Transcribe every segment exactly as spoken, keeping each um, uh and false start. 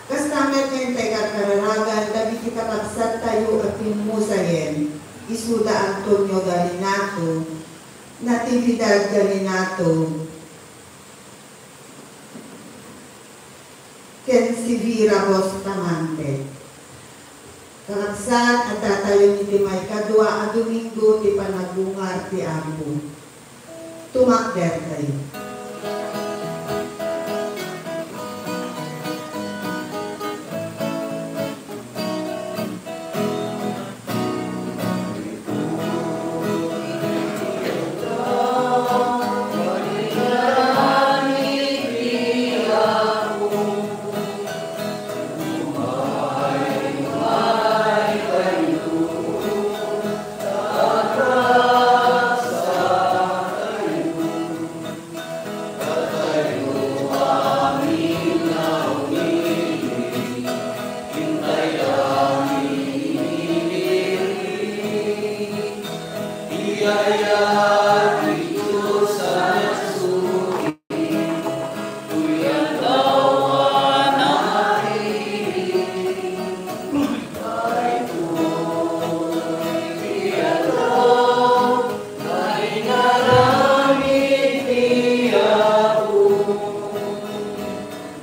Kasta met nga intay karkararagan dagiti kakabsattayo a pimmusayen, isuda Antonio Galinato, Natividad Galinato, ken Severa Bustamante. Kakabsat, addatayo iti maikadua a Domingo ti panagungar ti Apo. Tumakdertayo.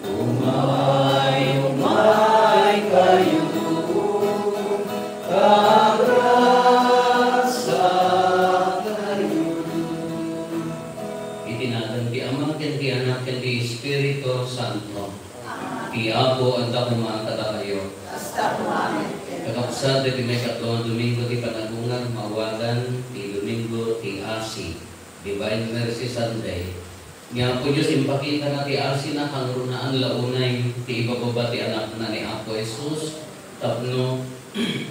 Umay, umay kayo, kagrasya kayo. Iti nagan ti Ama, ken ti Anak, ken ti Espiritu Santo. Ti Apo adda koma kadakayo. Kasta koma met. Kakabsat, dagiti maikadua a Domingo ti panagungar, maawagan ti Domingo ti Asi, Divine Mercy Sunday. Ni Apo Dios impakitana ti asina, kangrunaan la unay ti ibababa ti Anakna ni Apo Jesus tapno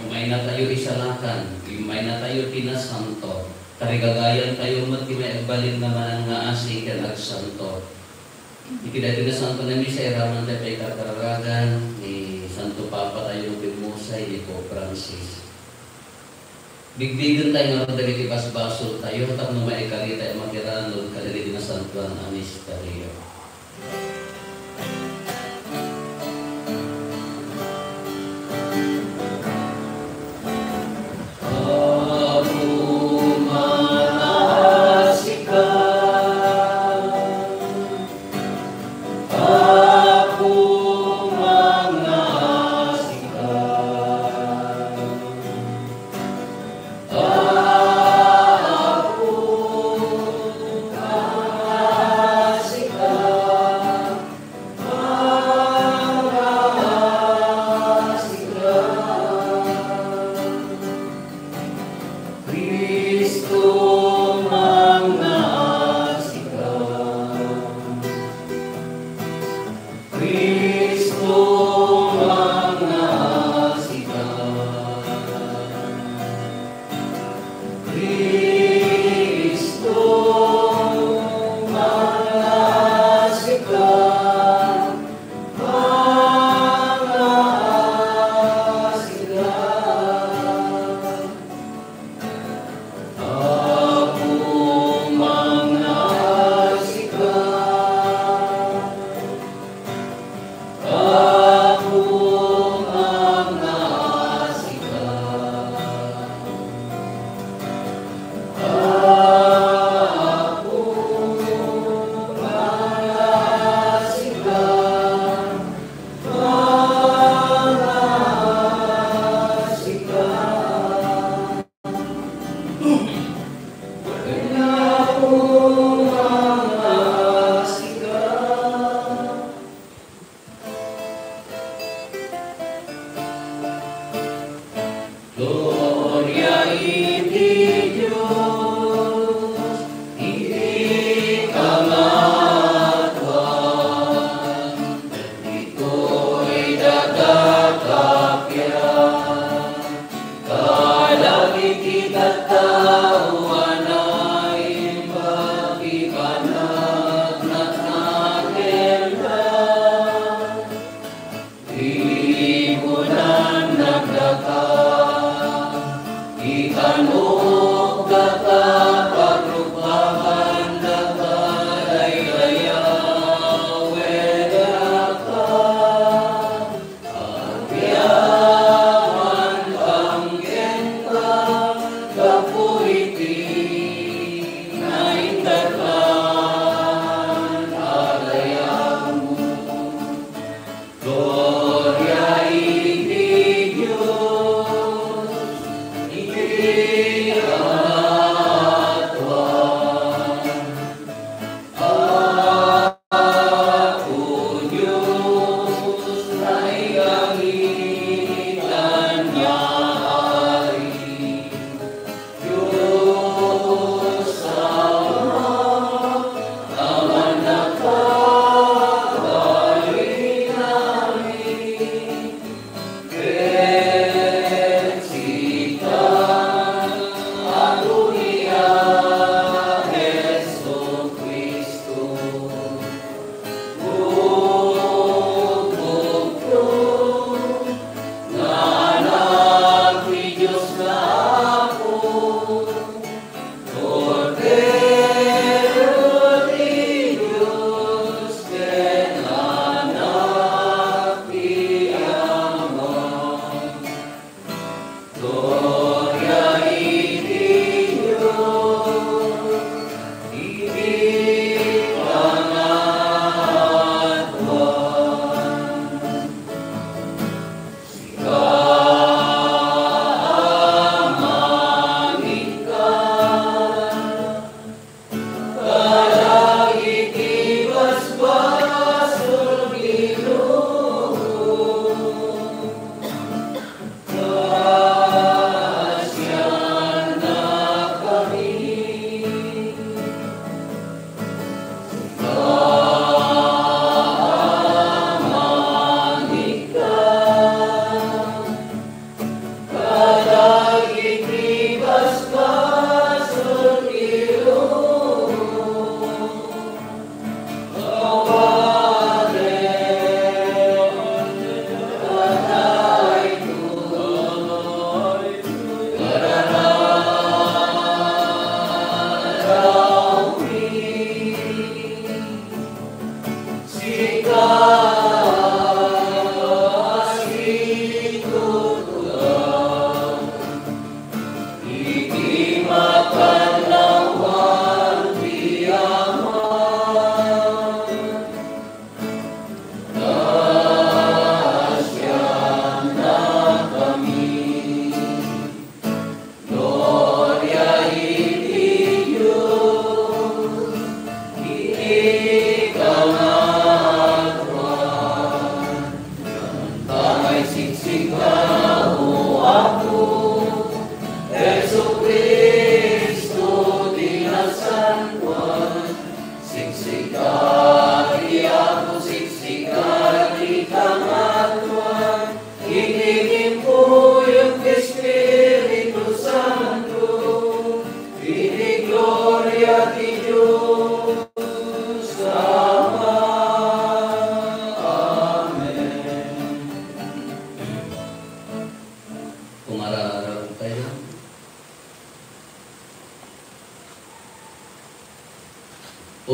umaynatayo isalakan, umaynatayo ti nasanto, tarigagayantayo met ti maagbalin nga manang nga asi ken agsanto. Iti daytoy nasanto a misa, iraman tayo ti karkararagan ni Santo Papatayo nga pimmusay ni Pope Francis. Bigbigen tayo ngarud dagiti basbasoltayo tapno maikari tayo makiranod kadagiti nasantoan a misterio. Apo, mangaasika. Apo, mangaasika. Apo, mangaasika. Mangaasika. Cristo, mangaasika. Cristo, mangaasika. Cristo, mangaasika. Mangaasika. Apo, mangaasika.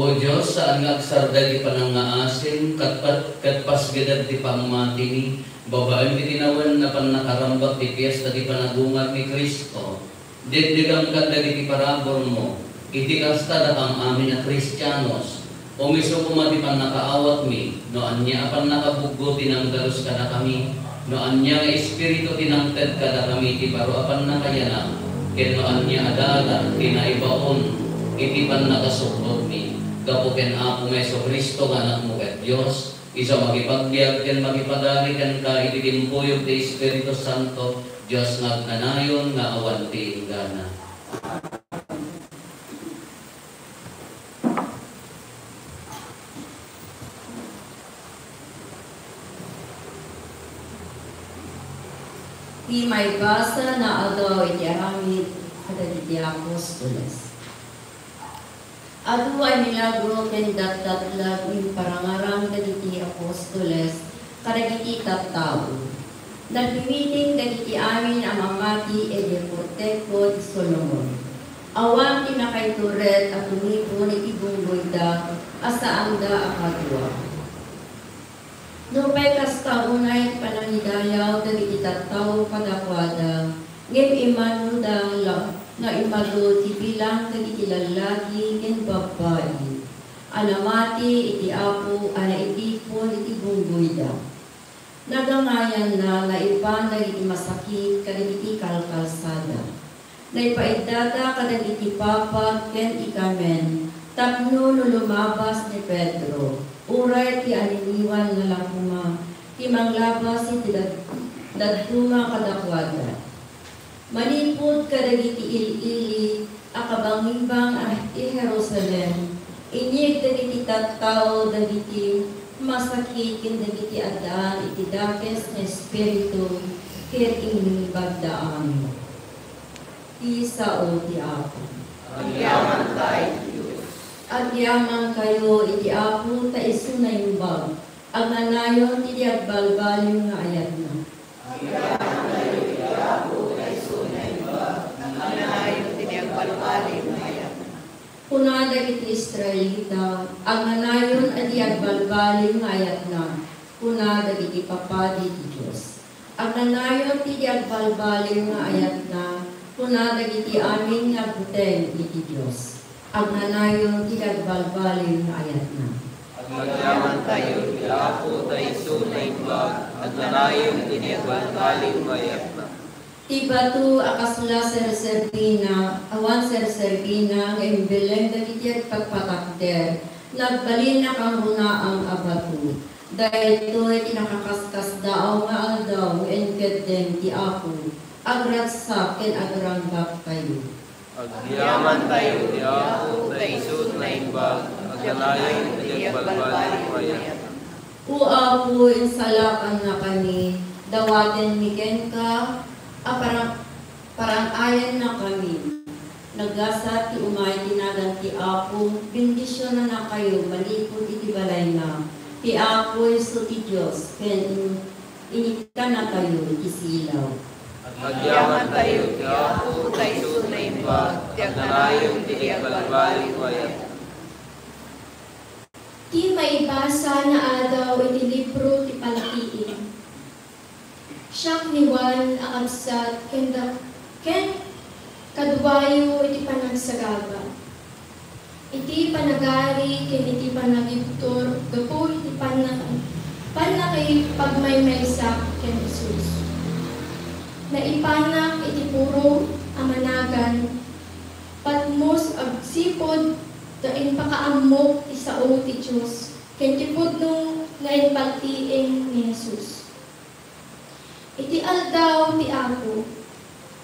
O Dios, saan nga agsardeng ti panangngaasim, ket pa-, ket pasgedek ti pammatimi, babaen iti nawen a pannakarambak ti piesta ti panagungar ni Cristo. Dikdikam kadagiti paraburmo. Iti kasta, dakam amin a Kristianos, umiso koma ti pannakaawatmi, no ania a pannakabuggo ti nangdalus kadakami, no ania nga espiritu ti nangted kadakami ti baro a pannakayanak, ken no ania a dalan ti naibaon iti pannakasukbutmi. Gapu ken Apo nga Jesu-Cristo nga Anakmo ket Dios, isu a makipagbiag ken makipadari kenka iti timpuyog ti Espiritu Santo, Dios nga agnanayon nga awan ti inggana. Ti maibasa nga aldaw iti aramid kadagiti apostoles. Adu a milagro ken datdatlag nga imparangarang dagiti apostoles kadagiti tattao. Nagmimiting dagiti amin a mamati idiay portico ti Solomon. Awan ti makaitured a tumipon iti bunggoyda a saanda a kadua. Nupay kasta, unay ti panangidayaw dagiti tattao kadakuada, ngem immanuda la nga immadu ti bilang dagiti lallaki ken babbai a namati iti Apo a naitipon iti bunggoyda. Nagangayanna, naipan dagiti masakit kadagiti kalkalsada. Naipaiddada kadagiti papag ken ikamen tapno no lumabas ni Pedro, uray ti aniniwan nga la koma ti manglabas iti dad-, dadduma kadakuada. Manipud kadagiti il-ili a kabangibang a ti Jerusalem, inyeg dagiti tattao dagiti masakit ken dagiti addaan iti dakes nga espiritu ket inibagda amin. Ti sao ti Apo. Agyamankay, Dios. Agyamankayo iti Apo ta isu naimbag. Agnanayon ti di agbalbaliw nga ayatna. Agyamankayo iti Apo ta isu naimbag. Agnanayon ti di agbalbaliw nga ayatna. Kuna dagiti Israelita, agnanayon a di agbalbaliw nga ayatna. Kuna dagiti papadi ti Dios. Agnanayon ti di agbalbaliw nga ayatna, kuna dagiti amin nga agbuteng iti Dios. Agnanayon ti di agbalbaliw nga ayatna. Agyamantayo iti Apo ta isu naimbag, agnanayon ti di agbalbaliw nga ayatna. Ti bato a kasla serserbina, awan serserbina nga imbelleng dagiti agpatpatakder, nagbalin a kangrunaan a bato. Daytoy ti nakaskasdaaw nga aldaw nga inkeddeng ti Apo, agragsak ken agrangbaktayo. Agyamantayo iti Apo ta isu naimbag, agnanayon ti agbalbaliw nga ayatna. O Apo, insalakannakami, dawatenmi kenka a parang-, parang-ayannakami. Nagasat ti umay ti nagan ti Apo, bendisionannakayo manipud iti balayna. Ti Apo isu ti Dios, ken in-, inikkanakayo ti silaw. Agyamantayo ti Apo ta isu naimbag, ti agnanayon ti agbalbaliw nga ayat. Ti maibasa nga aldaw iti libro ti Paltiing. Siak ni Juan a kabsat ken da-, ken kaduayo iti panagsagaba. Iti panagari ken iti panagibtur gapu iti panna-, pannakipagmaymaysa ken Jesus. Naipanak iti puro a managan, Patmos agsipud ta impakaammok ti sao ti Dios ken ti pudno nga impaltiing ni Jesus. Iti aldaw ti Apo,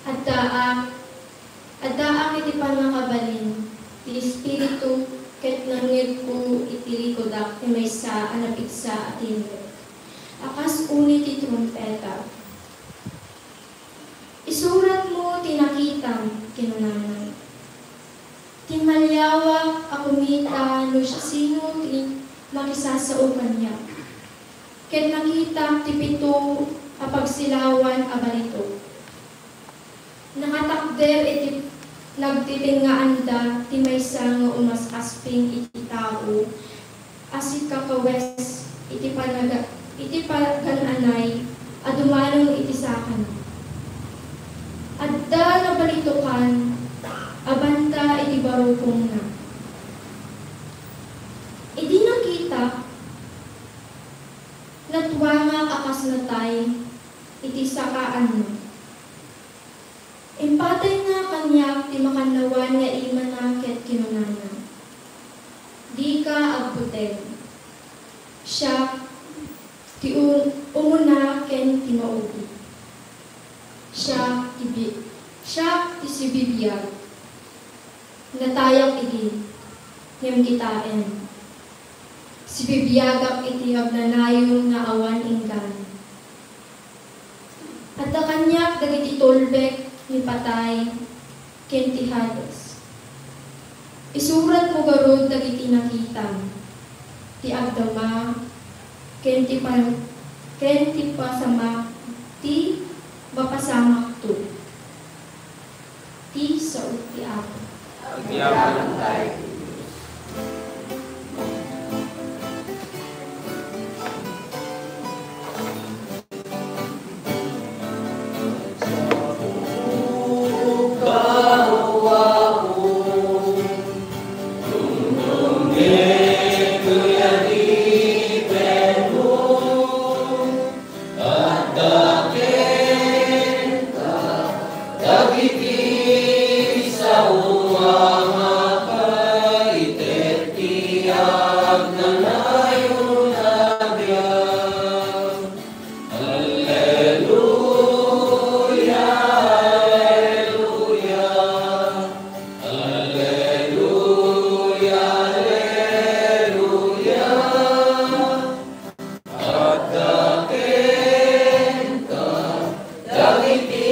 addaak, addaak iti pannakabalin ti Espiritu ket nangngegko iti likudak ti maysa a napigsa a timek a kas uni ti trumpeta. Isuratmo ti nakitam, kinunana. Timmaliawak a kumita no siasino ti makisasao kaniak. Ket nakitak ti pito a pagsilawan a balitok. Nakatakder iti nagtitingaanda ti maysa nga umas-asping iti tao a sikakawes iti panaga-, iti pagan-anay a dumanon iti sakana. Adda nabalitokan a banta iti barukongna. Idi nakita, natuangak a kas natay iti sakaanna. Impatayna kaniak ti makannawan nga imana ket kinunana, "Dika agbuteng. Siak ti u-, umuna ken ti maudi. Siak ti bi-, siak ti sibibiag. Natayak idi, ngem kitaem, sibibiagak iti agnanayon nga awan inggana." Adda kaniak dagiti tulbek ni patay ken ti Hades. Isuratmo garud dagiti nakitam, ti agdama, ken ti pa-, ken ti pasamak, ti mapasamakto. Ti sao ti Apo. Agyaman tayo. Adda kenka dagiti sao a mapaited ti agnanayon a biag. Alleluia, alleluia, alleluia, alleluia. Adda kenka dagiti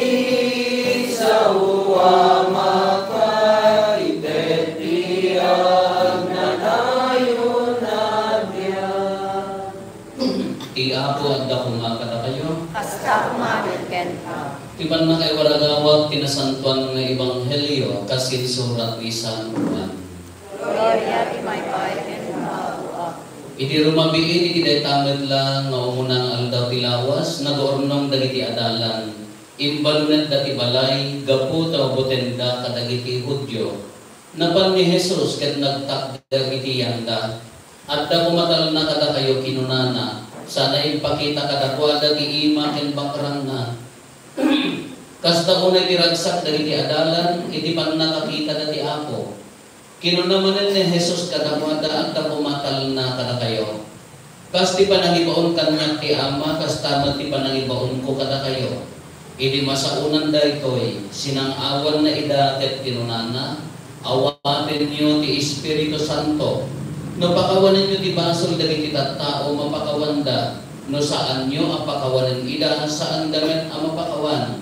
sao a mapaited ti agnanayon a biag. Ti Apo adda koma kadakayo. Kasta koma met kenka. Ti pannakaiwaragawak ti nasantoan nga ebanghelio kas insurat ni San Juan. Gloria ti maipay kenka, Apo. Iti rumabiin iti dayta met la nga umuna nga aldaw ti lawas, nag-urnong dagiti adalan. Imbalunetda ti balay gapu ta mabutengda kadagiti Judio. Napan ni Jesus ket nagtakder iti yanda. Adda koma talna kadakayo, kinunana, sana impakita kadakuada ti ima ken bakrangna. Kasta unay ti ragsak dagiti adalan iti pannakakitada ti Apo. Kinuna manen ni Jesus kadakuada, "Adda koma talna kadakayo. Kas ti panangibaon kaniak ti Ama, kasta met ti panangibaonko kadakayo." Idi masaonan daytoy, sinang-awanna ida ket kinunana, "Awatenyo ti Espiritu Santo. No pakawanenyo ti basol dagiti tattao, mapakawanda. No saanyo a pakawanen ida, saanda met a mapakawan."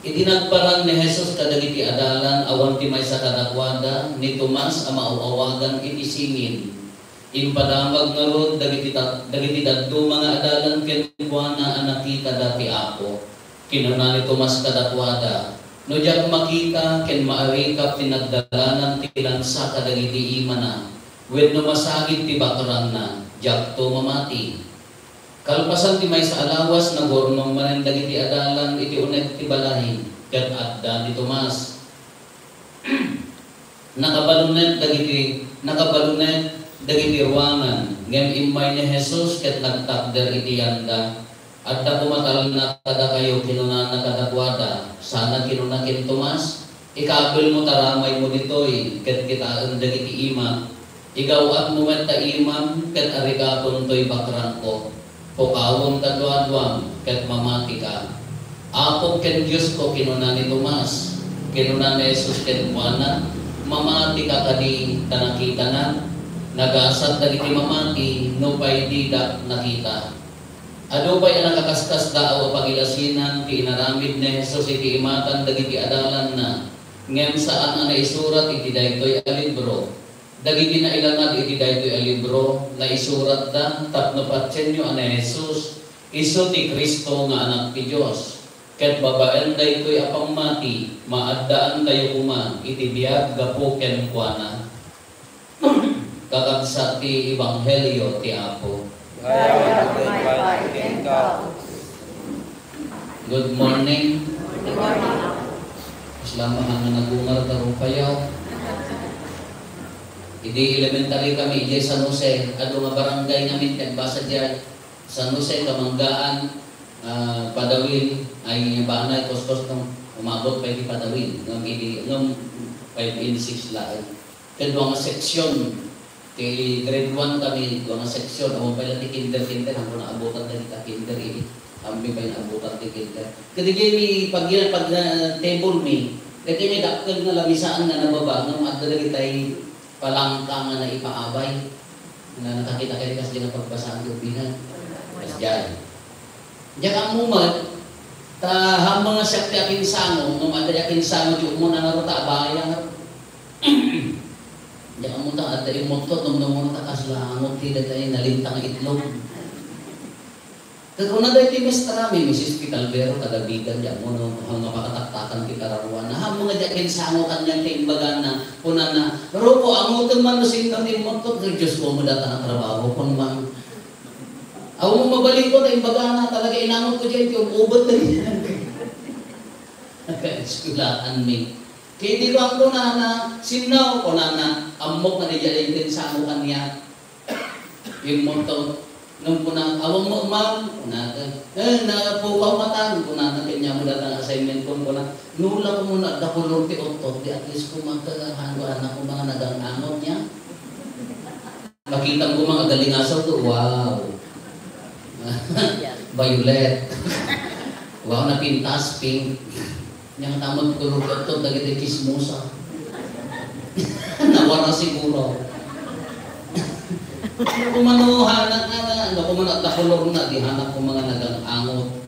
Idi nagparang ni Jesus kadagiti adalan, awan ti maysa kadakuada, ni Tomas a maaw-awagan iti Singin. Impadamag ngarud dagiti tat-, dagiti dadduma nga adalan kenkuana a nakitada ti Apo. Kinuna ni Tomas kadakuada, "No diak makita ken maarikap ti nagdalanan ti lansa kadagiti imana, wenno masagid ti bakrangna, diakto mamati." Kalpasan ti maysa a lawas, nagurnong manen dagiti adalan iti uneg ti balay, ket adda ni Tomas. Nakabalunet dagiti, nakabalunet dagiti ruangan, ngem immay ni Jesus ket nagtakder iti yanda. "Adda koma talna kadakayo," kinunana kadakuada. Sana kinuna ken Tomas, "Ikabelmo ta ramaymo ditoy, ket kitaem dagiti imak. Igaw-atmo met ta imam, ket arikapentoy bakrangko. Pukawem ta duaduam, ket mamatika." "Apok ken Diosko," kinuna ni Tomas. Kinuna ni Jesus kenkuana, "Mamatika kadi ta nakitanak? Nagasat dagiti mamati nupay didak nakita." Adu pay a nakaskasdaaw a pagilasinan ti inaramid ni Jesus iti imatan dagiti adalanna, ngem saan a naisurat iti daytoy a libro. Dagiti nailangad iti daytoy a libro, naisuratda tapno patienyo a ni Jesus isu ti Cristo nga Anak ti Dios. Ket babaen daytoy a pammati, maaddaantayo koma iti biag gapu kenkuana. Kakabsat ti ebanghelio ti Apo. Gayam ket maypay kenka. Good morning. Good morning. Kasla mahan nga nagungar ta rupayaw. Idi elementary kami, idiay San Jose, adu nga barangay ngamin ti agbasa diay San Jose, Kamanggaan, ah, Padawil, ay banay, kuskus no umabot pay ti Padawil, ngem idi, ngem five and six laeng. Ket dua nga section, ti grade one kami, dua nga section, awan pay la ti kinder, kinder, hangko naabutan dagita kinder, idi, ammi pay naabutan ti kinder. Ket idi mi pag-, pag, ah, table mi, ket may dakkel nga lamisaan nga nababa, ngem adda dagitay palangka nga naipaabay. Nga nakakita kayo, kas di nga pagbasaan ti ubingan. Kas diay. Diak ammo met, ta haan nga siak ti akinsango, no adda ti akinsango, di umuna nga ruta, abaya nga. Diak ammo ta adda immuttot, no, no, ta kasla angot ti dagiti nalintang nga itlog. Ket kuna daytoy maestra mi, Misis Picalbero, kadagidan, di ammo no, no, nga pakataktakan ti kararuana. Haan nga diak kinsango kaniak ti imbagana, kunana, "Rupo, angotem man no sino ti immuttot." Dios ko, mo data nga trabaho, kun man. Awan mo mabalinko ta imbagana, talaga inangotko diay ti ub-ubet na niya. Nagkaeskwelahan mi. Kaya di ko ang kunana, "Sino?" Kunana, "Ammok nga di diay kinsango kaniak." Immuttot. Ngem kuna, "Awan mo, ma'am?" Kunana, "Eh, napukaw matan." Kunana, "Kanya mo datang assignment ko." Kuna, "Nula ko muna, adda kolor ti uttot, di at least ko magkahango anak ko mga nagang-angot niya." Makita ko mga galingasaw ko, wow. Violet. Wow, napintas, pink. Nya nga tamag kolor ket dagiti chismosa. Nawara siguro. Ano ko man, oh, hanak nga na, ano ko man, adda kolor na, di hanak ko mga nagang-angot.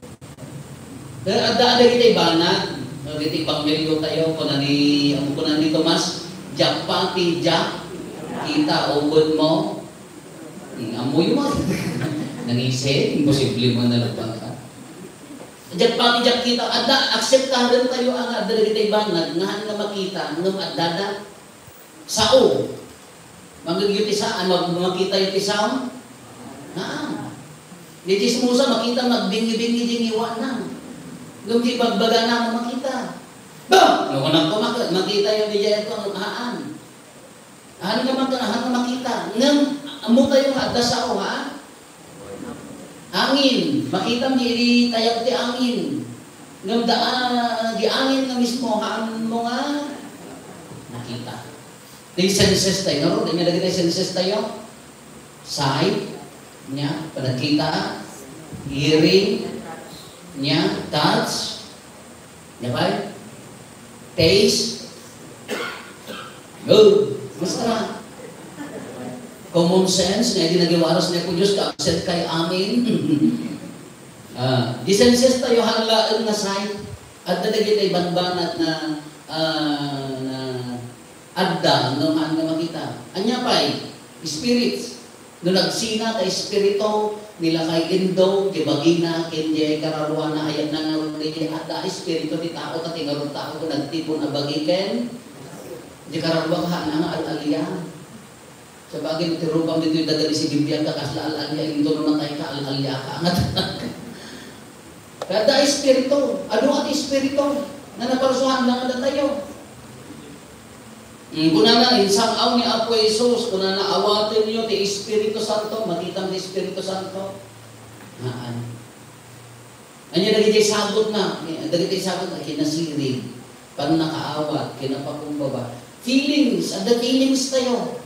Pero adda, adda dagiti banag, no, dagiti ebanghelio tayo, kuna ni, amo kuna ni Tomas, "Diak pay diak kita, ubed mo." Hmm, amoy mo. Nangisin, imposible mo na lang ka. Diak pay diak kita, adda, akseptaren tayo nga adda dagiti banag, nga haan nga makita, ngem adda da. Sao. Mangegyo ti saan, mag-, makitayo ti sao. Haan. Di chismosa, makita, magbingi-bingi, di ngiwana. Ngem di bagbagana, makita. Ba! No, kunam ko, mak-, makitayo di diay ito, haan. Haan nga maka-, haan nga makita. Ngem, ammo tayo nga adda sao, ha? Angin. Makita mo, di tayab ti angin. Ngem da, ah, di angin nga mismo, haan mo nga makita. Di senses tayo, no? Di nga lagi tayo senses tayo. Sight, nya, panagkita, hearing, nya, touch, Nya pay? Taste? Good. Basta. Common sense, nga di nagiwaras na po Diyos, ka-absent kay amin. Ah, di senses tayo, haan laeng nga sight. Adda dagiti banbanat na, ah, na adda, no, haan nga makita. Anya pay? Spirits. No nagsina ta espiritu, ni lakay Indo, ti bagina, ken diay kararuana, ayat na ngarud iti adda espiritu ti tao, ta ti ngarud tao ko nagtipon a bagi ken diay kararuana nga al-alia. Sa bagay, ti rubam ditoy daga ni si Bibian ka, kasla al-alia, Indo, no natay ka, al-alia ka, angat. Kada espiritu, adu ti espiritu, nga naparsuhan lang datayo. Mm, kunana, insang-aw ni Apo Jesus, kunana, "Awatenyo ti Espiritu Santo," makita mo ti Espiritu Santo? Haan. Anya dagiti sabot na, eh, dagiti sabot na kinasirig, pannakaawat, kinapakumbaba. Feelings, adda feelings tayo.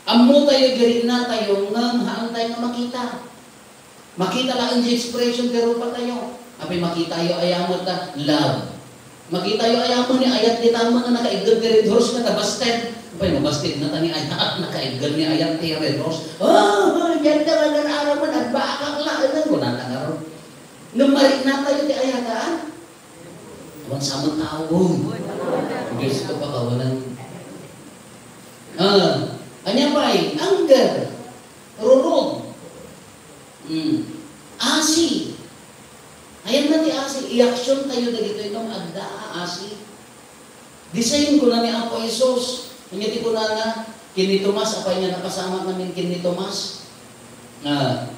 Ammo tayo, diri na tayo, ngem haan tayo nga makita. Makita laeng ti expression ti rupa tayo. Apay makitayo aya met ta love. Makitayo aya met ni ayat ti tama nga nakaigger ti Red Horse nga nabasted. Apay mabasted na ta ni ayat, nakaigger ni ayat ti Red Horse. Ah, diyan ka nga naraman, nagbakak laeng, kunana ngarud. Ngem mariknatayo ti ayat, haan? Awan sa met tao, oh. Diyos ko, pakawanan. Ah, anya pay? Anger. Rurog. Hmm. Asi. Ayan reaksyon tayo dagitoy no adda a asi. The same, kuna ni Apo Jesus. Ania ti kunana ken ni Tomas, apay nga napasamak ngamin ken ni Tomas? Ah.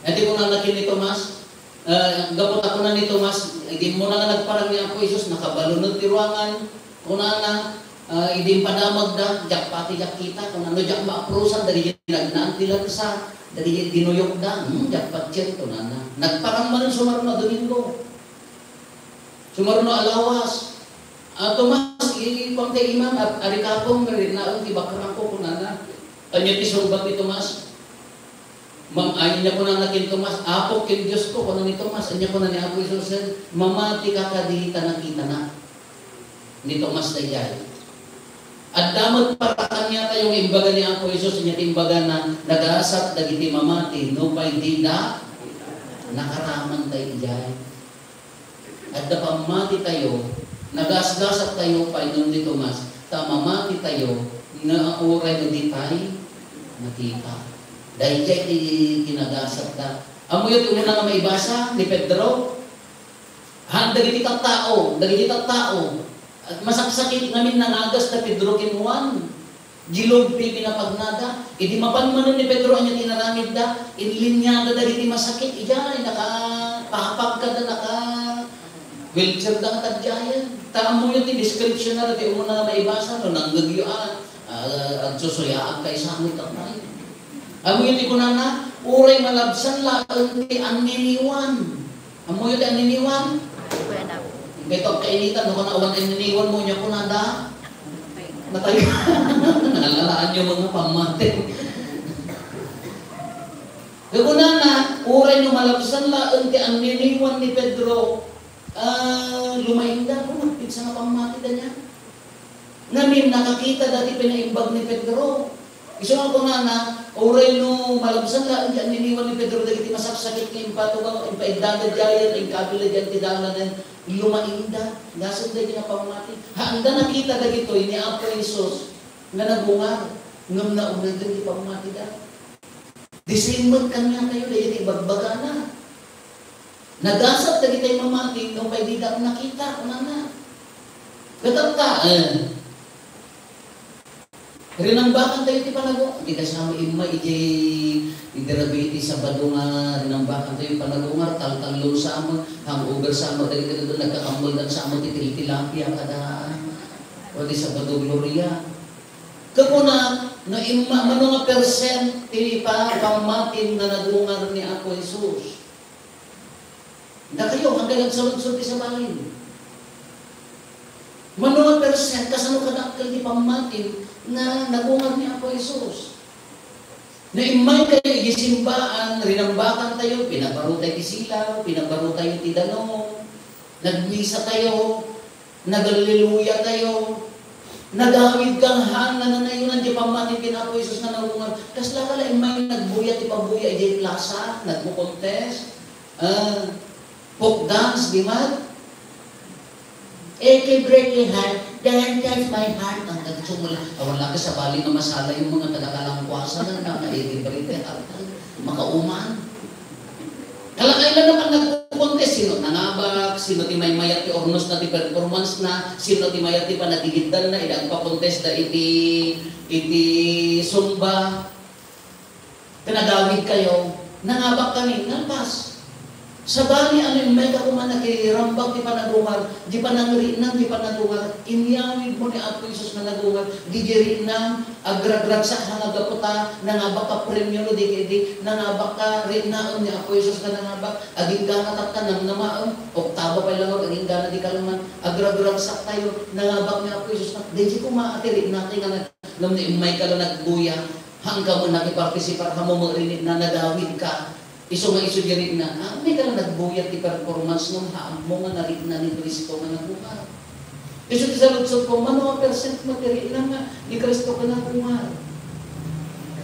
Ania ti kunana ken ni Tomas? Ah, gapu ta kuna ni Tomas, idi immuna nga nagparang ni Apo Jesus, nakabalunod ti ruangan. Kunana, ah, idi impadamagda, "Diak pati diak kita," kunana, "no diak maaprusan dagiti nagnaan ti lansa, dagiti dinuyokda, hmm, diak patien," kunana. Nagparang manen sumaruno a Domingo. Sumaruno a lawas. "Ah, Tomas, i-, ikuam ti imam, a-, arikapem, rinaem ti bakrangko," kunana. Ania ti sungbat ni Tomas? Mam-, ania kunana ken Tomas? "Apo ken Diosko," kuna ni Tomas. Ania kuna ni Apo Jesus? "Mamatika kadi ta nakitanak." Ni Tomas daydiay. Adda met para kaniatayo nga imbaga ni Apo Jesus, ania ti imbagana, nagasat dagiti mamati, nupay dida nakaraman daydiay. Adda pammatitayo, nagasgasat tayo pay ngem ni Tomas, ta mammatitayo nga uray no ditay nakita. Daydiay ti kinagasatda. Ammoyo ti umuna nga maibasa ni Pedro? Han, dagiti tattao, dagiti tattao, masaksakit ngamin nangagas da Pedro ken Juan. Gilugpi ti pinapagnada. Idi mapan manen ni Pedro, ania ti inaramidda? Inliniada dagiti masakit. Idiay, nakapapag kada, naka-wheelchair da nga tagdiayen. Ta ammoyo ti description na, ti umuna nga maibasa, no, nanggegyo a, ah, agsusuyaag kay sangot, tatay. Ammoyo ti kunana, uray malabsan laeng ti anniniwan. Ammoyo ti anniniwan? Kuya na. Imbay to agkainitan, no, kana awan anniniwan mo, nia kunada? Natay. Nalalaanyo mga pamati. Kunana, uray no malabsan laeng ti anniniwan ni Pedro, ah, lumaingda, kung nagpinsa nga pammatida niya. Ngamin, nakakitada ti pinaimbag ni Pedro. Isu nga kunana, uray no malabsan laeng ti anniniwan ni Pedro dagiti masaksakit nga impatugaw, impaidda daydiayen, inkabila diay ti dalanen, lumaingda, nasenda diay nga pammati. Haanda nakita dagitoy ni Apo Jesus nga nagungar, ngem naunegen ti pammatida. The same met kaniatayo, daydiay ti ibagbagana. Nagasat dagitay mamati, nupay dida nakita, kunana. Ket ta, eh, rinambakan tayo ti panagungar. Di kasama immay idiay, idiay rabii ti Sabado nga rinambakan tayo panagungar, taltallon sa met, hangover sa met, dagiti nagkakammeldan sa met ti til-, tilapia kada, o di Sabado Gloria. Ket kuna, no imma-, mano nga percent ti pa-, pammatim nga nagungar ni Apo Jesus? Dakayo, haggay agsaludsod ti sabalin. Mano nga percent, kasano kadakkel ti pammatim nga nagungar ni Apo Jesus? No immay kayo iti simbaan, rinambakan tayo, pinagbaro tayo ti silaw, pinagbaro tayo ti danum, nagmisa tayo, Nagalleluya tayo. Nagawid kang han, nananayonan ti pammatim ken Apo Jesus nga nagungar. Kasla ka la immay nagbuya ti pabuya idiay plaza, nagko-contest. Ah, folk dance, di ba? Eke breke heart, dance touch my heart. Ang nagsumula, awan lang sabali nga masala yung mga taga-Kalangkuasan na, na eke breke heart. Makauman. Kalakay na naman nagko-contest, sino nangabak, sino ti maymayat ti urnos na ti performance na, sino ti mayat ti panagigiddan na, ida agpa-contest da iti, iti Zumba. Pinagawid kayo, nangabak kami, nalpas. Sabali, ano yung may kakuman nakirambak ti panagungar, di panangrinan ti panagungar, inyawid mo ni Apo Jesus nga nagungar, di di rinang, Agragragsak nga gapu ta nangabak ka premio no di kadi, nangabak ka riknaem ni Apo Jesus nga nangabak, agingga nga tatta namnamaem, oktaba pay laeng, agingga na di kalman, agragragsak tayo, nangabak ni Apo Jesus nga, daydi koma a ti riknatay nga nag-, ngem ni immay ka la nagbuya, haan ka met nakipartisipar, haan mo met rinitna, nagawid ka. Isu nga isu di rikna, ah, may ka la nagbuya ti performance ngem haanmo nga narikna ni Cristo nga nagungar. Isu ti saludsodko, mano a percent mo ti rikna nga ni Cristo nga nagungar?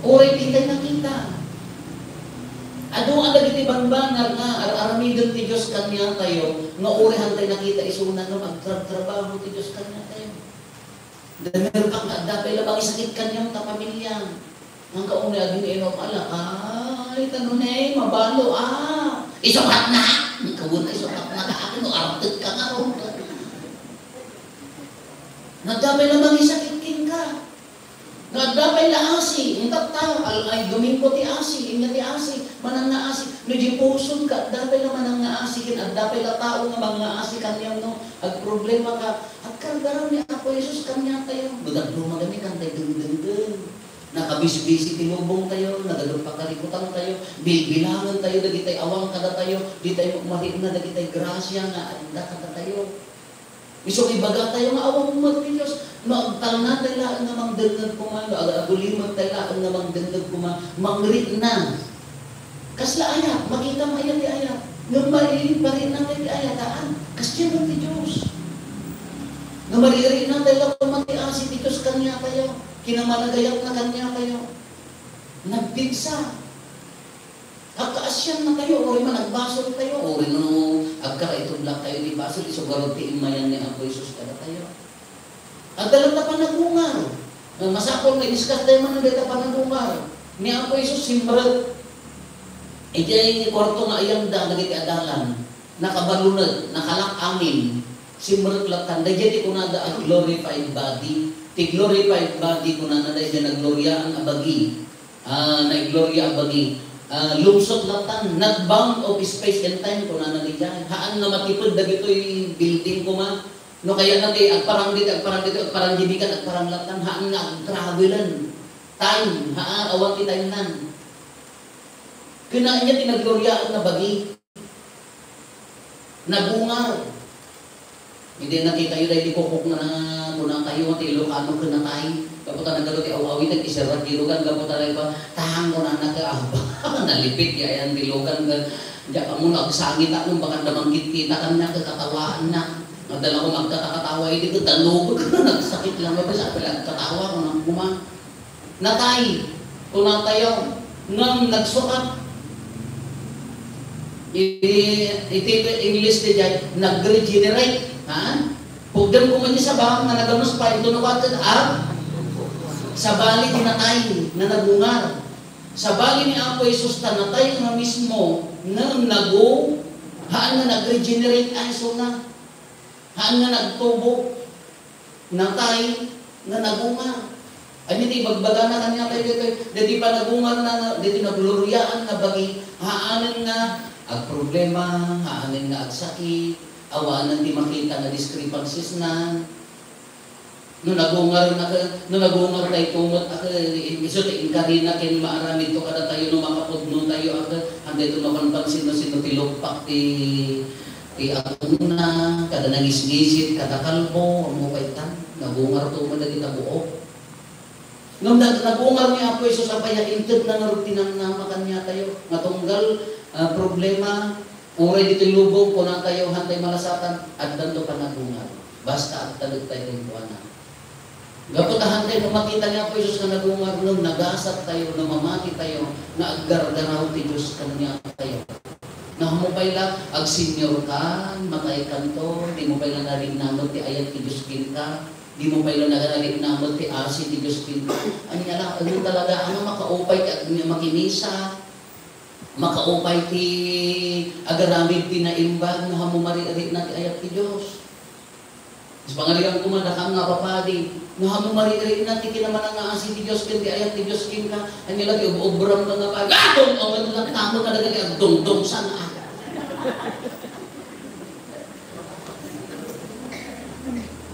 Uray ditay nakita. Adu a dagiti banbanag nga ar-aramiden ti Dios kaniatayo, nga uray hantay nakita isuna ngem agtrabtrabaho ti Dios kaniatayo. Damerpak nga adda pay la pangisakit kaniam ta pamiliam. Ngem kaunay a gin-inom, ala, ay, ta no ne, mabalo, ah. Isukatna! Kauna, isukatna ka, no, Ket kangarot. Nga adda pay la mangisakit kenka. Nga adda pay la asi, intatta, al-, ay, Domingo ti asi, inna ti asi, manangngaasi. No di pusodka, adda pay la manangngaasi, ken adda pay la tao nga mangngaasi kaniam no agproblema ka. Agkargaraw ni Apo Jesus kaniatayo. Budagdo magani kantay dengdengdeng. Nakabisbisi ti lubongtayo, nagadup pakarikutantayo, bilbilangantayo dagitay awan kadatayo, ditayo marikna dagitay grasia nga adda kadatayo. Isu ibagatayo nga awan met ti Dios. No agtalnatay laeng nga mangdengngeg koma, no ag-, agulimettay laeng nga mangdengngeg koma, mangrikna. Kasla ayat, makitam aya ti ayat. Ngem maiparinatay ti ayat, haan. Kasdiay met ti Dios. Nga maririknatay la koma ti asi ti Dios kaniatayo. Kinamanagayatna kaniatayo. Nagpigsa. Agkaasiannatayo, uray man agbasoltayo, uray no agkaraitublaktayo ti basol, isu garud ti immayan ni Apo Jesus kadatayo. Adda latta panagungar. Nga masapul nga i-discuss tayo man dayta panagungar. Ni Apo Jesus, simrek. Idiay kuarto nga ayanda, dagiti adalan. Nakabalunet, nakalak amin. Simrek latta. Daydiay ti kunada a glorified body. Ti glorified body, kunana, daydiay nagloriaan a bagi. Ah, naigloria a bagi. Ah, lungsot latta, not bound of space and time, kunana daydiay. Haan nga matiped dagitoy building koma. No kayatna ti agparang ditoy, agparang ditoy, agparang diay bigat, agparang latta. Haan nga agtravelen. Time, haan, awan ti time nan. Kuna ania ti nagloriaan nga bagi. Nagungar. Idi nakitayo daydi kukok nga na-, kunatayo nga ti Ilocano ken natay. Gapu ta nagado ti aw-awid, nag-iserrak ti lugan, gapu ta nagpa-, tang, kunana ket, aba, nalipit, ti ayan ti lugan, ket, diak ammo no agsangit a, no, baka da mangkitkita kaniak, ket katawaannak. Adda la koma agkatakatawa idi, ket, ano, nagsakit lang, ket, sa pala agkatawa, kunam koma. Natay, kunatayo, ngem nagsukat. I-, iti English ti jay, nag-regenerate, ha? Pugdem koma ni sabam nga nagamus pa, ito no kuwan ket ag-, sabali ti natay nga nagungar. Sabali ni Apo Jesus ta natay nga mismo, ngem nagu-, haan nga nag-regenerate a isuna. Haan nga nagtubo. Natay nga nagungar. Ania ti ibagbagana kaniatayo daytoy? Daytoy panagungarna nga, daytoy nagloriaan nga bagi, haanen nga agproblema, haanen nga agsakit, awanen ti makita nga discrepancies na. No nagungarna ket, no nagungartayto met a ket, isu ti inkarina ken maaramidto kadatayo no makapudnotayo a ket, haan daytoy mapanpansin no sino ti lukpak ti Ti aguna, kada nangisngisit, kada kalbo, ammo pay tan, nagungarto met dagita buok. Ngem nag-, nagungar ni Apo Jesus, apay a intedna ngarud ti namnama kaniatayo, nga tunggal, ah, problema, uray ditoy lubong, kunatayo, hantay malasatan, addanto panagungar. Basta agtalek tayo kenkuana. Gapu ta hantay no makita ni Apo Jesus nga nagungar, no nagasat tayo, no mamati tayo, nga aggargaraw ti Dios kaniatayo. Nga ammo pay la, agsenior kan, matay kanto, di mo pay la narikna met ti ayat ti Dios kenka, di mo pay la narikna met ti asi ti Dios kenka. Ania la, ania talaga, ania makaupay ti ag-, makimisa, makaupay ti agaramid ti naimbag, no ammo maririkna ti ayat ti Dios. Kas pangarigan koma, dakam nga papadi, no ammo maririkna ti kinamanangngaasi ti Dios ken ti ayat ti Dios kenka, ania la ti ob-obram nga padi, ah, dong-, awan lang tamo kadagiti agdongdong sana.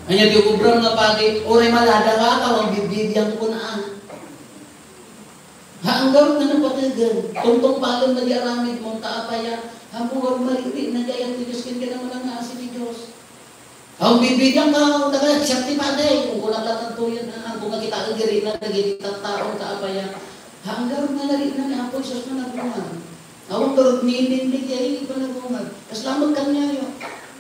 Ania ti ob-obram nga padi, uray maladawa ka, wan bibidian ko na. Haan ngarud nga napategen, tungtungpalen na di aramid mo, ta apay a, ammo ngarud maririkna ti ayat ti Dios ken kinamanangngaasi ti Dios. Aw, bibidian ka, taga, siak ti padi, kung kunak la tanto yan, ah, kung nakita ka, diri na, dagiti tattaon, ta apay a, haan ngarud nga narikna ni Apo Jesus nga nagungar. Awan ngarud ni, ni, ni, ni, panagungar. Kasla met kaniayo.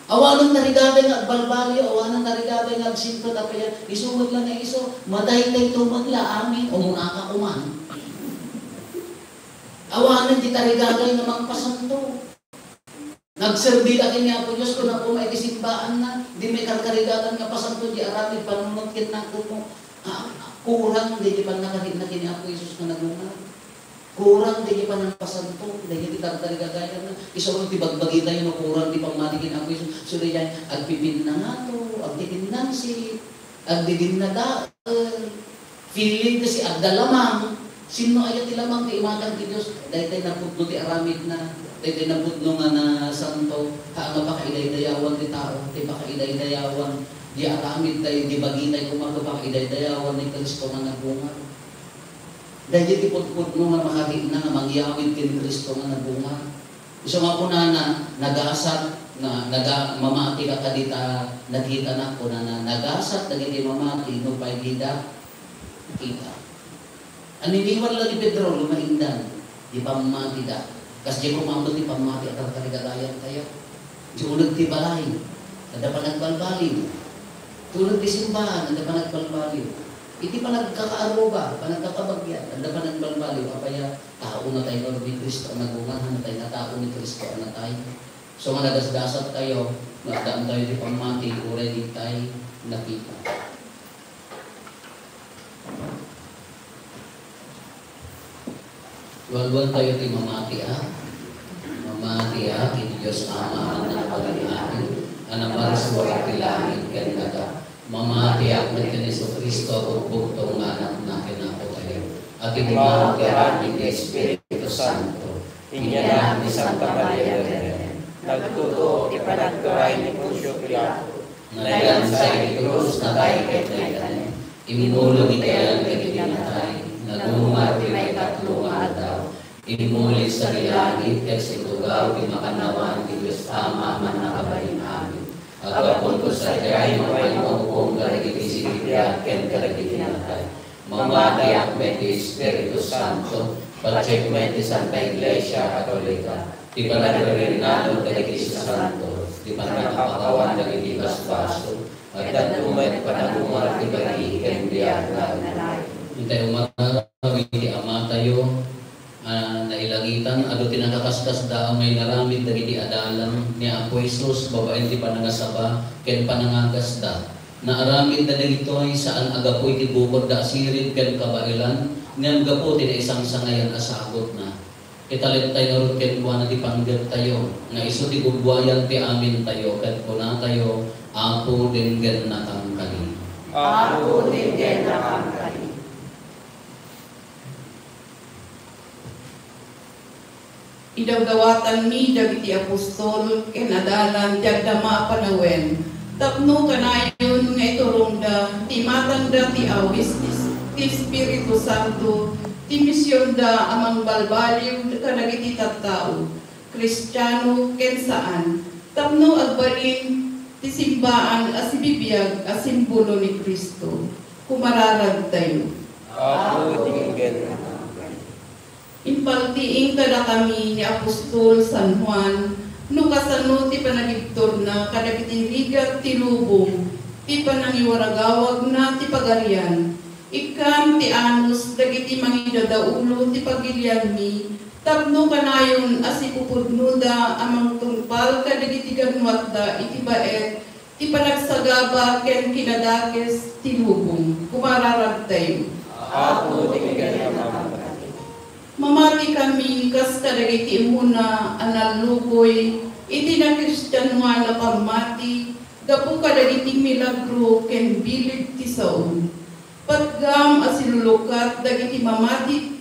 Awanen tarigagay nga agbalbaliw, awanen tarigagay nga agsingpet, apay a, isu met la nga isu, mataytayto met la, amin, umunaka kuman. Awanen ti tarigagay nga mangpasanto. Nagserbi la ken ni Apo Dios, kuna koma iti simbaanna, di may karkarigatan nga pasanto di aramid panunot ken nakumo. Ah, kurang di, di pannakadikna ken ni Apo Jesus nga nagungar. Kurang ti panangpasanto, daydi ti tartarigagayam. Isu ti bagbagitayo no kurang ti pammati ken Apo Jesus. So, daydi, agpipinnangato, agtipinnangsit, agdidinnadael, feeling ti si adda lamang. Sinno aya ti lamang ti imatang ti Dios? Daytoy napudno ti aramidna. Daytoy napudno nga nasanto, haan nga pakaidaydayawan ti tao, ti pakaidaydayawan, di aramid tay, di bagitay koma ket pakaidaydayawan ni Cristo nga nagbunga. Daydi ti pudpudno nga makakitna nga mangyawid ken Cristo nga nagbunga. Isu nga kunana, nagasat, na, naga-, mamati ka kadita nakitana, kunana, nagasat dagiti mamati nupay dida nakita. Aniniwan la ni Pedro, lumaingdan, di pammatida. Kasdiay koma ti pammati a tartarigagayam tayo. Di uneg ti balay, adda panagbalbaliw. Di uneg ti simbahan, adda panagbalbaliw. Iti panagkakaaruba, panagkakabagyan, adda panagbalbaliw. Apay a, tao natay nga ni Cristo a nagungan, natay nga tao ni Cristo a natay. So nga nagasgasat tayo, nga addaem tayo ti pammati, uray di tay nakita. Walwal tayo ti mamati a. Mamati a, iti Dios Ama a mannakabalin-amin, a namarsuar ti langit ken daga. Mamatiak met ken Jesu-Cristo a bugbugtong nga Anakna ken Apo tayo, a tinmaro ti aramid ti Espiritu Santo. Inyanak ni Santa Maria Virgen. Nagtutuok ti panagturay ni Poncio Pilato. Nailansa iti krus, natay ket naitanem. Immulog iti ayan dagiti natay. Nagungad ti maikatlo nga aldaw. Immuli sadi langit ket sintugaw ti makannawan ti Dios Ama a mannakabalin-amin. Aggapunto sadiay, mapay mahukom kadagiti sinibiag ken kadagiti natay. Mamatiak met ti Espiritu Santo, patiek met ti Santa Iglesia Katolika, ti panagririnanon dagiti sasanto, ti pannakapakawan dagiti basbaso, addanto met panagumar ti bagi ken biag nga agnaed. Intay umararaw iti Amatayo a nailangitan, adu ti nakaskasda a mainaramid dagiti adalan ni Apo Jesus babaen ti panangasaba ken panangagasda. Naaramidda dagitoy saan a gapu iti bukodda a sirib ken kabaelan, ngem gapu ti naisangsangayan a sagutna. Italektayo ngarud kenkuana ti panggettayo, nga isu ti gugwayan ti amintayo, ket kunatayo, Apo, denggennakam kadi. Apo, denggennakam kadi. Idawdawatanmi dagiti apostol ken adalan ti agdama a panawen tapno kanayon nga iturongda ti imatangda ti awis ti, ti Espiritu Santo, ti misionda a mangbalbaliw kadagiti tattao, Kristiano ken saan, tapno agbalin ti simbaan a sibibiag a simbolo ni Cristo. Kumararagtayo. Apo, denggennakam. Impaltiing kadakami ni apostol San Juan no kasano ti panagibturna kadagiti rigat ti lubong ti panangiwaragawagna ti Pagarian. Ikkam ti anus dagiti mangidadaulo ti pagilianmi tapno kanayon a sipupudnoda a mangtungpal kadagiti gannuatda iti baet ti panagsagaba ken kinadakes ti lubong. Kumararagtayo. Apo, denggennakam kadi. Mamati kami kas kadagiti immuna a nallukoy iti nakristianoan a pammati gapu kadagiti milagro ken bilib ti saom. Patgam a silulukat dagiti mamati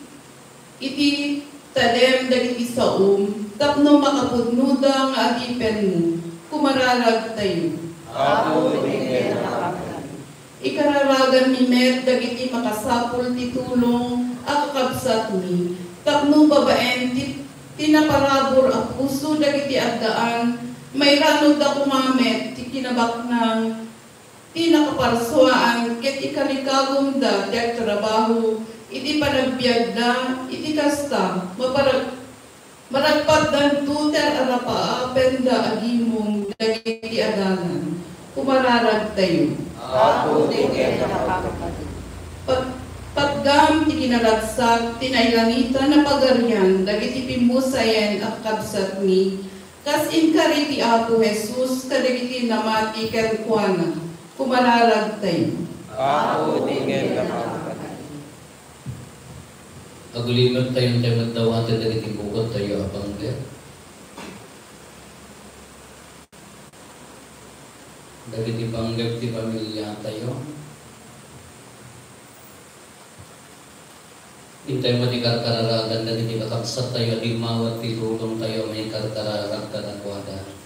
iti tadem dagiti saom tapno makapudnoda nga adipenmo. Kumararagtayo. Apo, denggennakam kadi. Ikararaganmi met dagiti makasapul ti tulong a kakabsatmi tapno babaen ti, ti naparabur a puso dagiti addaan, mairanudda koma met ti kinabaknang ti nakaparsuaan ket ikarikagumda ti agtrabaho iti panagbiagda. Iti kasta, mapara-, maragpatdanto ti ar-arapaapenda agimong dagiti adalan. Kumararagtayo. Apo, denggennakam kadi. Pat-, patgam ti kinaragsak ti nailangitan a Pagarian dagiti pimmusayen a kakabsatmi, kas inkari ti Apo Jesus kadagiti namati kenkuana. Kumararagtayo. Apo, denggennakam kadi. Agulimek tayo, intay met dawaten dagiti bukodtayo a panggep. Dagiti panggep ti pamiliatayo. Intay met ikarkararagan dagiti kakabsattayo a dimmawat ti tulongtayo a maikarkararag kadakuada.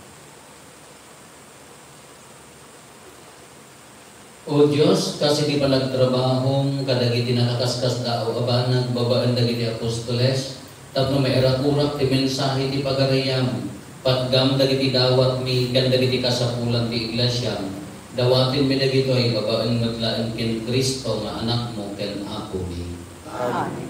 O Dios, kas iti panagtrabahom kadagiti nakaskasdaaw a banag babaen dagiti apostoles, tapno mairakurak ti mensahe ti pagariam, patgam dagiti dawatmi ken dagiti kasapulan ti iglesiam, dawatenmi dagitoy babaen met laeng ken Cristo nga Anakmo ken Apomi. Amen.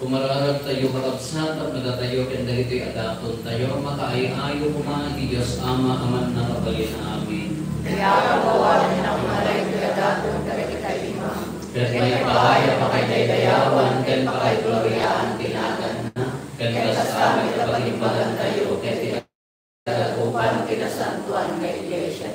Kumararagtayo, kakabsat, tapno datayo ken dagitoy a datontayo, makaay-ayo koma iti Dios Ama a Mannakabalin. Amen. Ti Apo, awanen a kumara iti daton kadagiti ima. Ket maipaay a pakaidaydayawan ken pakaigloriaan ti naganna, ken kasta met a pagimbagantayo ket ti kadakupan ti nasantoan nga iglesia.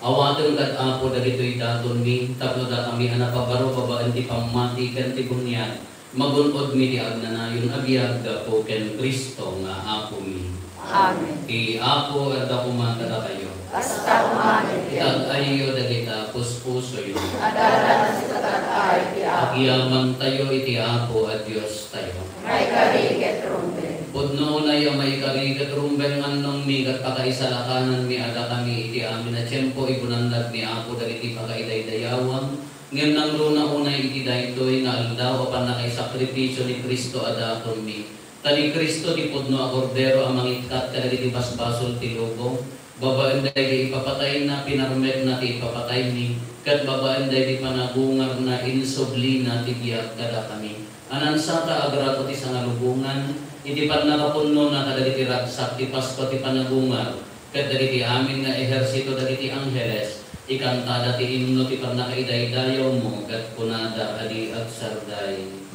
Awaten kad, Apo, dagitoy datonmi tapno dakami a napabaro babaen ti pammati ken ti buniag, magun-odmi ti agnanayon a biag gapu ken Cristo nga Apomi. Amen. Ti Apo adda koma kadatayo. Kasta koma met. Itag-ayyo dagita puspusoyo. Adda a sika tag-ay ti Apo. Agyamantayo iti Apo a Diostayo. Maikari ket rumbeng. Pudno unay a maikari ket rumbeng, annongmi ket pakaisalakananmi a dakami iti amin a tiempo ibunannad ni Apo dagiti pakaidaydayawan, ngem nangruna unay iti daytoy nga aldaw a pannakaisakripisio ni Cristo a datonmi. Ta ni Cristo ti pudno a Kordero a mangikkat kadagiti basbasol ti lubong. Babaen daydi ipapatayna, pinarmekna ti ipapataymi, ket babaen daydi panagungarna, insublina ti biag kadakami. A nansata a grato ti sangalubongan, iti pannakapunnona kadagiti ragsak ti Paskua ti panagungar, ket dagiti amin nga ehersito dagiti angheles, ikantada ti imno ti pannakaidaydayawmo, ket kunada a di agsardai.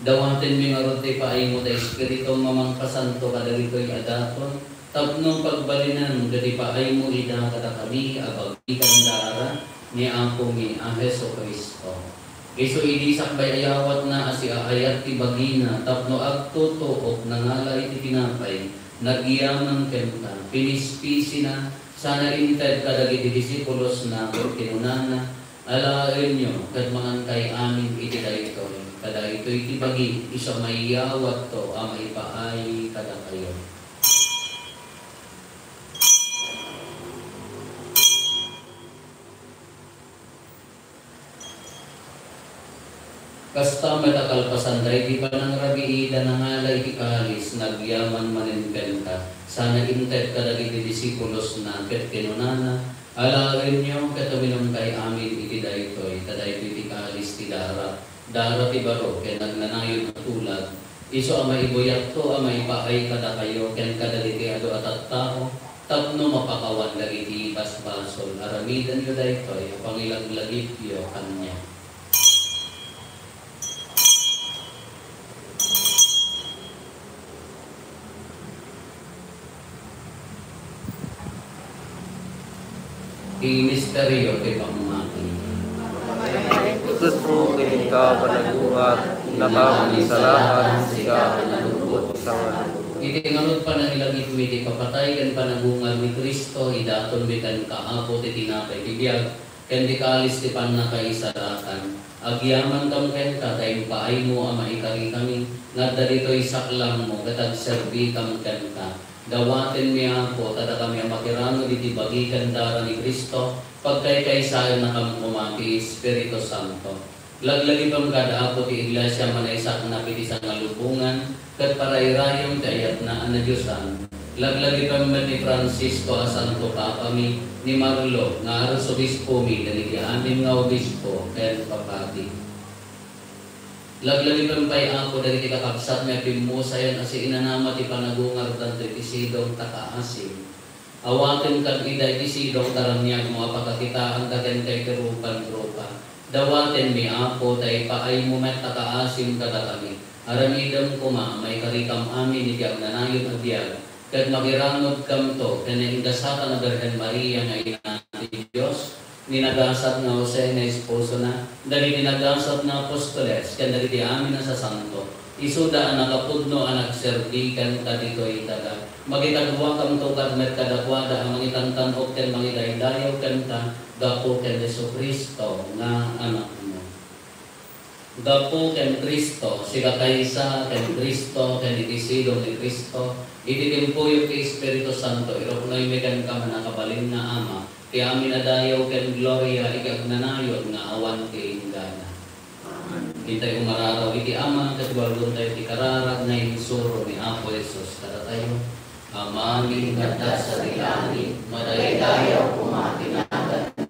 Dawatenmi ngarud ti ipaaymo ti Espiritum a mangpasanto kadagitoy a daton, tapno pagbalinen ket ipaaymo ida kadakami a bagikanda a ni Apomi a Jesu-Cristo. Isu idi sakbay a yawatna a siaayat ti bagina tapno agtutuok, nangala iti tinapay, nagyaman kenta, pinispisina, sana inted kadagiti disipulosna, ket kinunana, Alaenyo ket mangankay amin iti daytoy, ta daytoy ti bagi isu a maiyawatto a maipaay kadakayo. Kasta met a kalpasan daydi panangrabii, nangala iti kalis, nagyaman manen kenta, sana inted kadagiti disipulosna, ket kinunana, Alaenyo ket uminumkay amin iti daytoy, ta daytoy ti kalis ti darak, darak ti baro ken agnanayon a tulag, isu a maibuyatto a maipaay kadakayo ken kadagiti adu a tattao, tapno mapakawan dagiti basbasol. Aramidenyo daytoy a pangilaglagipyo kaniak. Ti misterio ti pammati. Ket no ken ka panagungar, nakapag-isalakan, sika a nalukot, sangano. Iti ngarud panangilagipmi ti papatay ken panagungar ni Cristo, idatonmi kenka, Apo, ti tinapay ti biag, ken ti kalis ti pannakaisalakan. Agyamankam kenka ta impaaymo a maikarikami nga adda ditoy saklangmo ket agserbikam kenka. Dawatenmi, Apo, ta dakami a makiranod iti bagi ken dara ni Cristo, pagkaykaysaennakam koma ti Espiritu Santo. Laglagipem kada, Apo, ti Iglesia a manaysaknap iti sangalubongan, ket parairayem ti ayatna a nadiosan. Laglagipem met ni Francisco a Santo Papami, ni Marlo nga Arsobispomi, dagiti amin nga obispo ken papadi. Laglagipem pay, Apo, dagiti kakabsatmi a pimmusayan a siinanama ti panagungardanto iti sidong ta kaasim. Awaten kad ida iti sidong ta raniagmo a pakakitaanta kenka iti rupan-rupa. Dawatenmi, Apo, ta ipaaymo met ta kaasim kadakami. Aramidem koma a maikarikam amin iti agnanayon a biag, ket makiranodkamto ken naingasatan a Birhen Maria nga Ina ti Dios, Ninagasat nga Jose nga esposona, dagiti nagasat nga apostoles, ken dagiti amin a sasanto, isuda a nakapudno a nagserbi kenka ditoy daga. Makikaduakamto kad met kadakuada a mangitantan-ok ken mangidaydayaw kenka gapu ken Jesu-Cristo nga Anakmo. Gapu ken Cristo, sika kaysa ken Cristo, ken iti sidong ni Cristo, iti timpuyog ti Espiritu Santo, iruknoymi kenka, mannakabalin nga Ama, ti amin a dayaw ken gloria iti agnanayon nga awan ti inggana. Intay umararaw iti Ama, ket walontayo ti kararag nga insuro ni Apo Jesus kadatayo. Amami nga adda sadi langit, madaydayaw koma ti naganmo.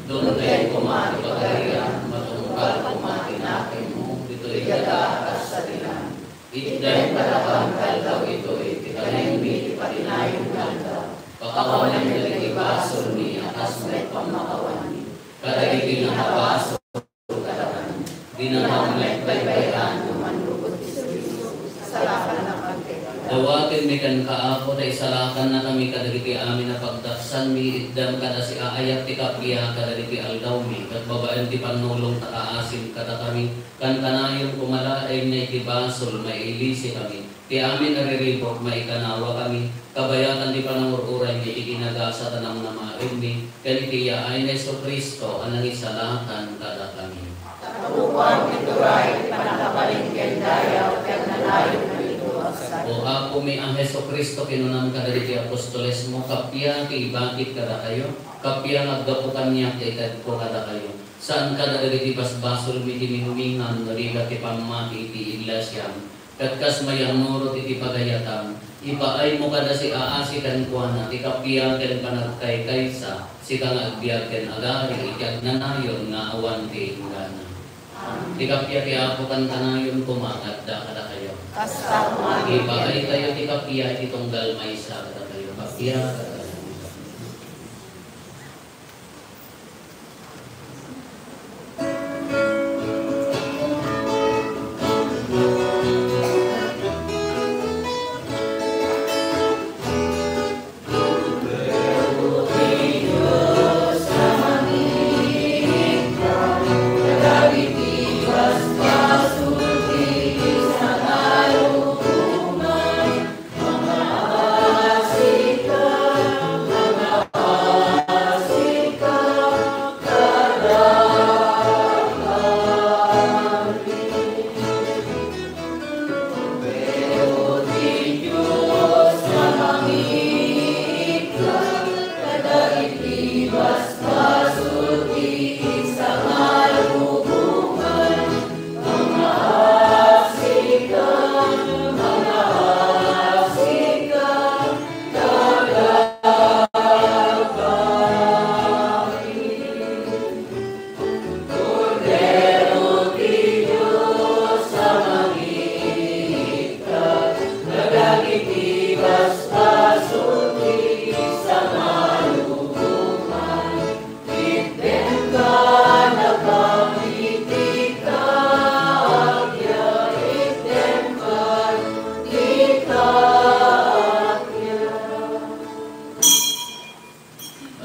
Dumteng koma ti pagarian, matungpal koma ti nakemmo, ditoy daga a kas sadi langit. Itdem kadakami nga aldaw itoy ti kanenmi ti patinayon nga aldaw. Pakawanenmi dagiti basolmi a kas met pammakawanmi kadagiti nakabasol kadakami. Dina kami met baybay-an no manlugod ti subliyo, salakannak kenka. Dawatenmi kenka, Apo, ta isalakannakami kadagiti amin a pagdaksanmi, itdem kada siaayat ti kappia kadagiti aldawmi, ket babaen ti pannulong ta kaasim kadakami, kankanayon koma laeng nga iti basol, mailisikami. Ti amin a riribuk, maikanawakami, kabayatan ti panangur-uraymi iti nagasat a namnamaenmi, ken iti yaay ni Jesu-Cristo a nangisalakan kadakami. Tapno koma ti turay, ti pannakabalin ken dayaw, ken nanayon nga iduaksan. O Apomi a Jesu-Cristo, kinunam kadagiti apostolesmo, kappia ti ibagik kadakayo, kappia nga aggapu kaniak ti itedko kadakayo. Saan kadagiti basbasolmi ti mingmingan, no dika ti pammati iti iglesiam. Ket kas mayannurot iti pagayatam, ipaaymo kada siaasi kenkuana ti kappia ken panagkaykaysa, sika nga agbiag ken agari iti agnanayon nga awan ti inggana. Ti kappia ti Apo kankanayon koma nga adda kadakayo. Kasta koma. Ipaaytayo ti kappia iti tunggal maysa kadakayo. Kappia kadakayo.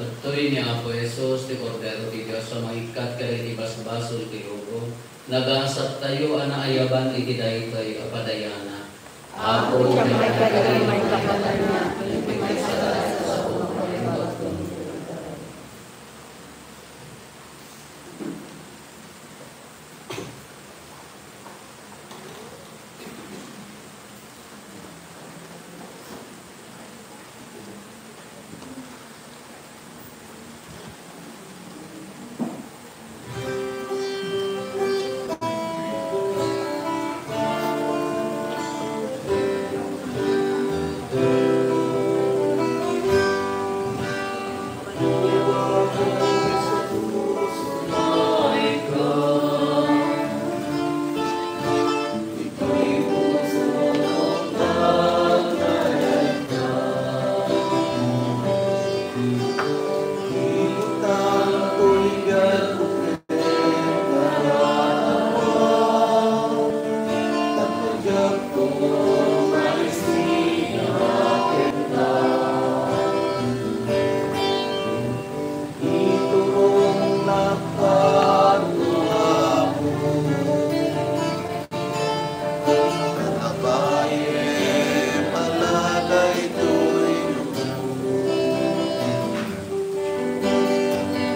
Adtoy ni Apo Jesus, ti Kordero ti Dios a mangikkat kadagiti basbasol ti ulo. Nagasattayo a naayaban iti daytoy a padayanak. Apo, diak maikari nga maikabatan niak iti maysa a sasao.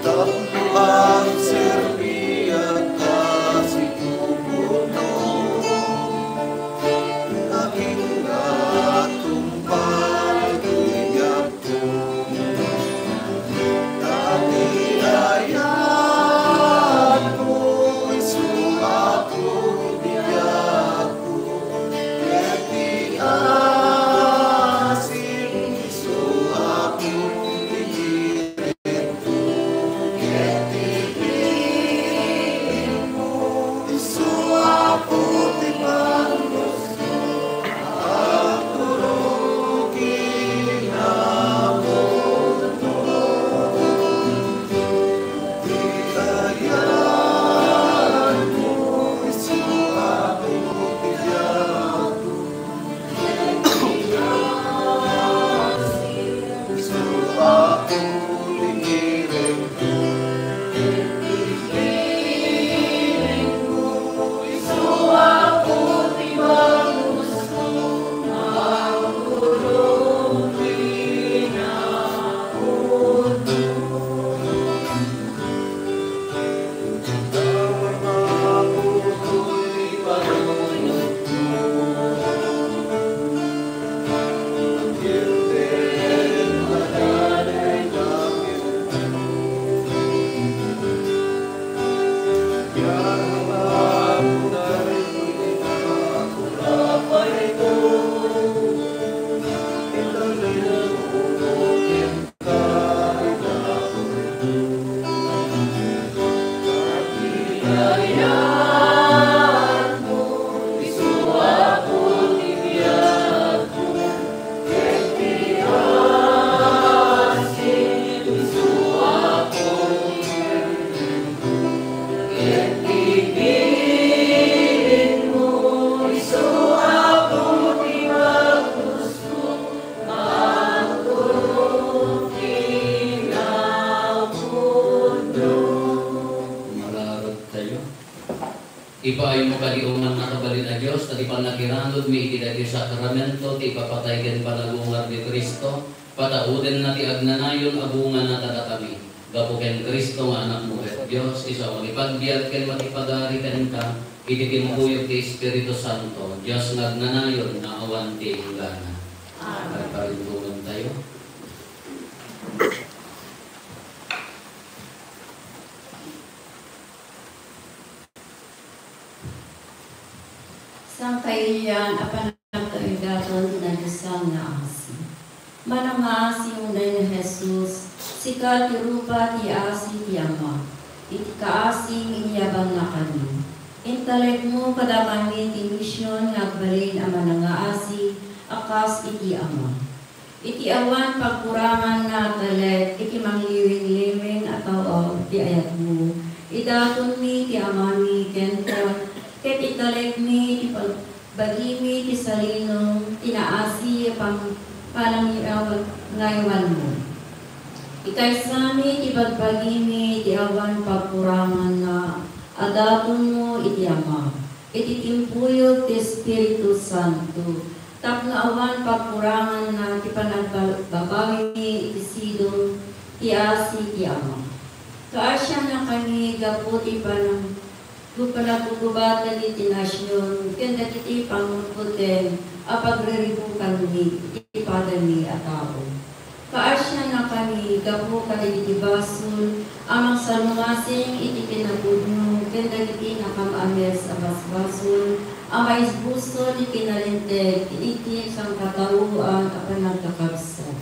Tapno agserbiak a sipuputmo, agingga tungpal ti biagko. Ta ti ayatmo isu, Apo, ti biagko, ket ti asik isu, Apo, ti Mangararag tayo. Ipaaymo kadi, O mannakabalin a Dios, ta ti pannakiranudmi iti daytoy sakramento ti ipapatay ken panagungar ni Cristo, pataudenna ti agnanayon a bungana kadakami. Gapu ken Cristo nga Anakmo ket Dios, isu a mangipagbiag ken makipagari kenka iti timpuyog ti Espiritu Santo, Dios nga agnanayon nga awan ti inggana. Amen. Agparintumentayo. Sangkaiyan a panagkaidaton ti nadusal nga asi. Manangaasi unay ni Jesus, sika ti rupa ti asi ti Ama. Iti kaasing inyabannakami, intalekmo kadakami ti mision nga agbalin a manangaasi a kas iti Ama. Iti awan pagkurangan nga agtalek iti mangliwingliming a tao ti ayatmo, idatonmi ti Amami kenka, ket italekmi ti pag-, Bagimi ti salinong ti naasi a pang-, panangaywanmo. Ikaysami ti bagbagimi ti awan pagkuranganna a datonmo iti Ama, iti timpuyog ti Espiritu Santo, tapno awan pagkuranganna ti panagbabawimi iti sidong ti asi ti Ama. Kaasiannakami gapu ti panang-, panaggugubat dagiti nasion ken dagiti pangngutkuteng a pagriribukanmi iti padami a tao. Kaasiannakami gapu kadagiti basol a mangsalumasing iti kinapudno ken dagiti nakam-ames a basbasol a maisbusor ti kinalinteg iti sangkataoan a panagkakabsat.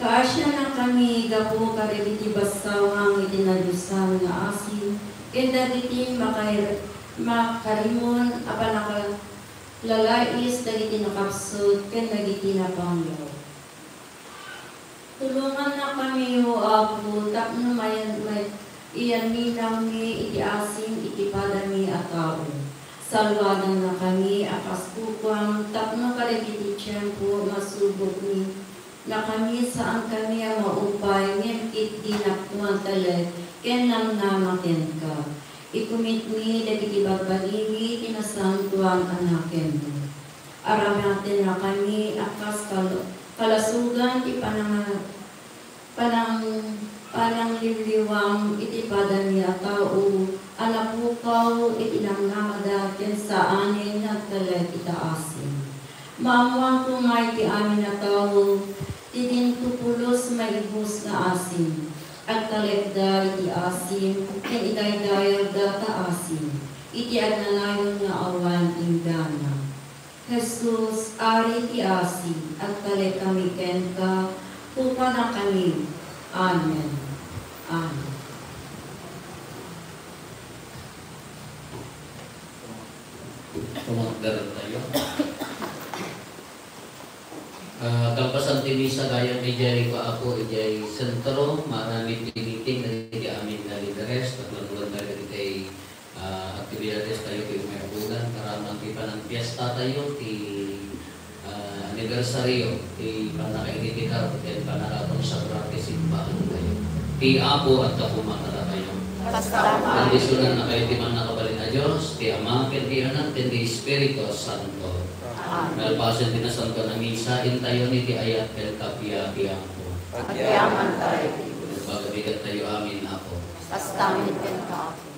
Kaasiannakami gapu kadagiti bassangang iti nadiosan nga asi ken dagiti makair-, makarimon a pannakalalais dagiti nakapsut ken dagiti napanglaw. Tulongannakami, O Apo, tapno mayan-, may-, iyaminammi iti asim iti padami a tao. Salwadannakami a kas kukuam tapno kadagiti tiempo masubokmi nakami, saankami a maupay ngem ketdi napno agtalek ken namnama kenka. Ikumitmi dagiti bagbagimi ti nasantoan a nakemmo. Aramatennakami a kas kal-, kalasogan ti pananga-, panang-, panangliwliwam iti padami a tao a napukaw iti namnamada ken saanen nga agtalek ita asim. Maammoan koma iti amin a tao ti dinto pulos maibus nga asim. Agtalekda iti asim ken idaydayawda ta asim iti agnanayon nga awan inggana. Jesus, Ari ti asi, agtalekkami kenka, kukuanakami. Amen. Amen. Tumagder tayo. Ah, kalpasan ti misa gayam idiay Paapo, idiay sentro, maaramid ti meeting dagiti amin nga lideres, tapno agwan dagiti, ah, aktibidades tayo ti umay a bulan, aramid ti panangpiesta tayo, ti, ah, anibersaryo, ti pannakainitikar, ken pannakakonsagra ti simbahan tayo. Ti Apo adda koma kadatayo. Bendisyonan na kayo ti mannakabalin a Dios, ti Ama, ken ti Anak, ken ti Espiritu Santo. Amen. Nalpasen ti nasantoan a misa, intayon iti ayat ken kappia ti Apo. Agyaman tayo. Nagpagabigat tayo amin, Apo. Kasta met kenka, Apo.